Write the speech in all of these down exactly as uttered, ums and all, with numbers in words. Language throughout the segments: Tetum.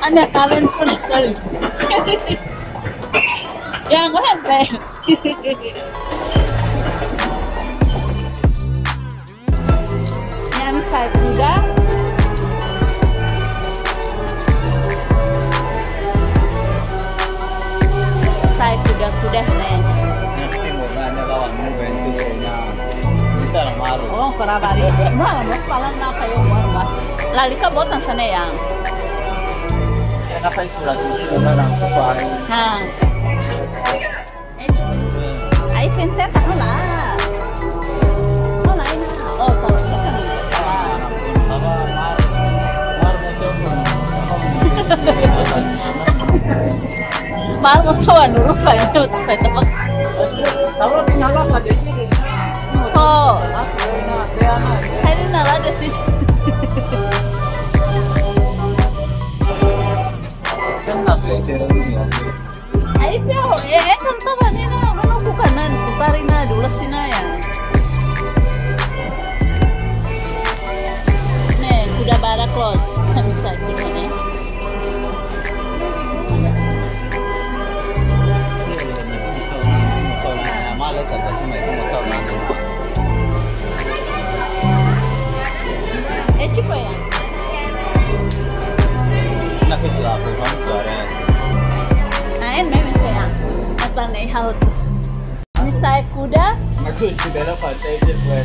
Ana kalen pun, sorry. Ya, mau sampai. Ne'e ami sa'e kuda. Sa'e kuda-kuda ne'e. Oh, korabari. Mana, mas palan na kayu warba. Lalika botan sana ya. Ha. Ai, penter ka hola. Hola, ai na. Oh, kalau bukan. Mar mo coba dulu, Pak. Ini mau coba apa? Oh. Ini nala ada sih. Ai, pia ho, eh, eh, kan tava ne'e na, mana bukan nan, putari na, dulu sina ya. Ne'e, kuda barak loos, bisa kuda ne'e. Eh, coba ya. Na festival, vamos agora. Ah, é mesmo, isso aí. Mas planejado. Ami sa'e kuda. Mas tu se der a falta, é que foi.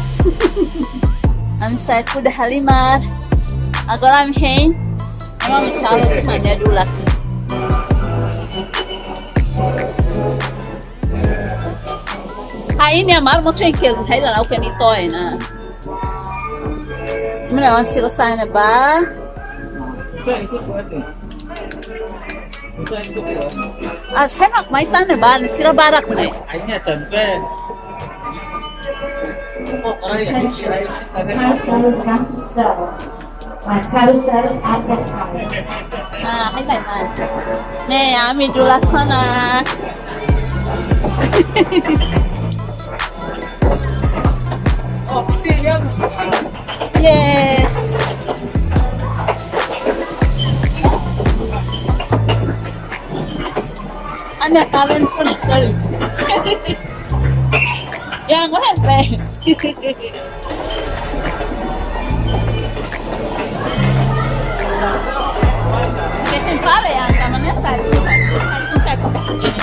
Ami sa'e kuda halimar. Agora ami hein. Ami sa'e kuda halimar. Ai, ne'e amar mo tuen kel, ai la lau ke ni toy na. Mana wan sira sa'e ne'ebá. Ah, semak mai tan ne'ebá, ne'e sira barak ne'e. Carousel is about to start. Carousel at that time. Ah, hai, hai, hai. Ne'e, ami dulu sana. Yes. Ana kalen pun, sorry. Ya, mau sampai. Ke sen pale ya, kamarnya tadi.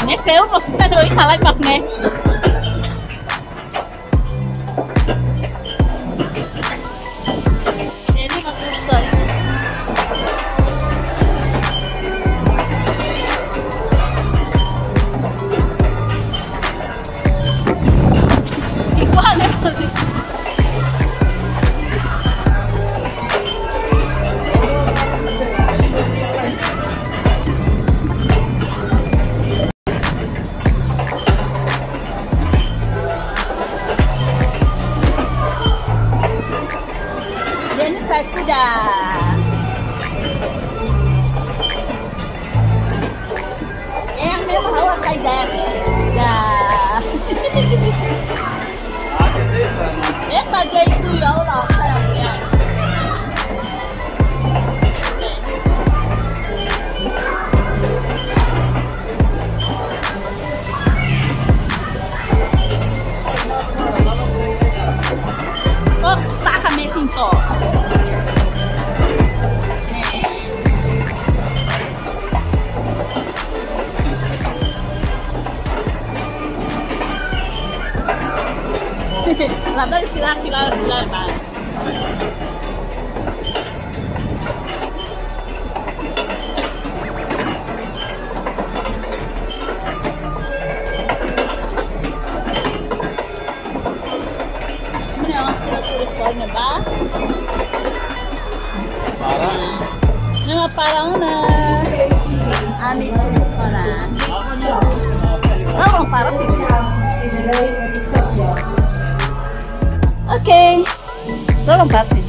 Ne'e, ke uno sita doi halai mak ne'e. Ini bagus sekali. Igual, ya. Jadi satu dah. Yang memang hawa saya dari. Dah. Eh, bagai itu ya Allah, saya punya. Oh, taka metin to. Labar sila kila kila ba. Mana orang sudah sudah soalnya ba. Para. Nama para ona. Ani ona. Orang para tidak. Oke. Tolong kasih.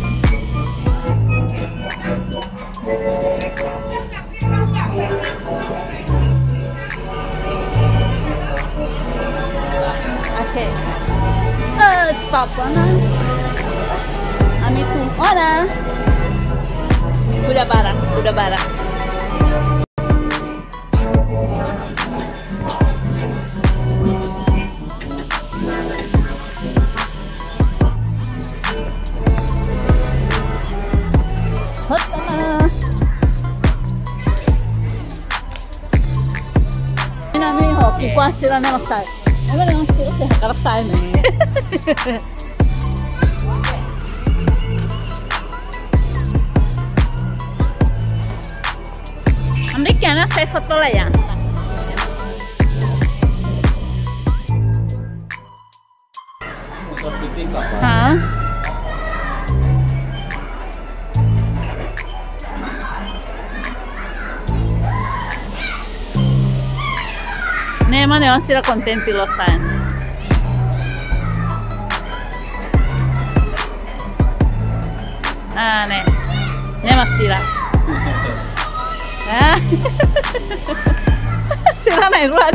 Oke. Eh, stop ona. Ami tun ona. Kuda barak, kuda barak. Ah, sira ne'e mak sa'e. Agora não sei se é aquela sai, né? Ambil kiana sai foto la ya. Ha? Ne'e mak ne'e sira kontente loos an. Ah, ne'e. Ne'e mak sira. Ah. Sira na'in-rua.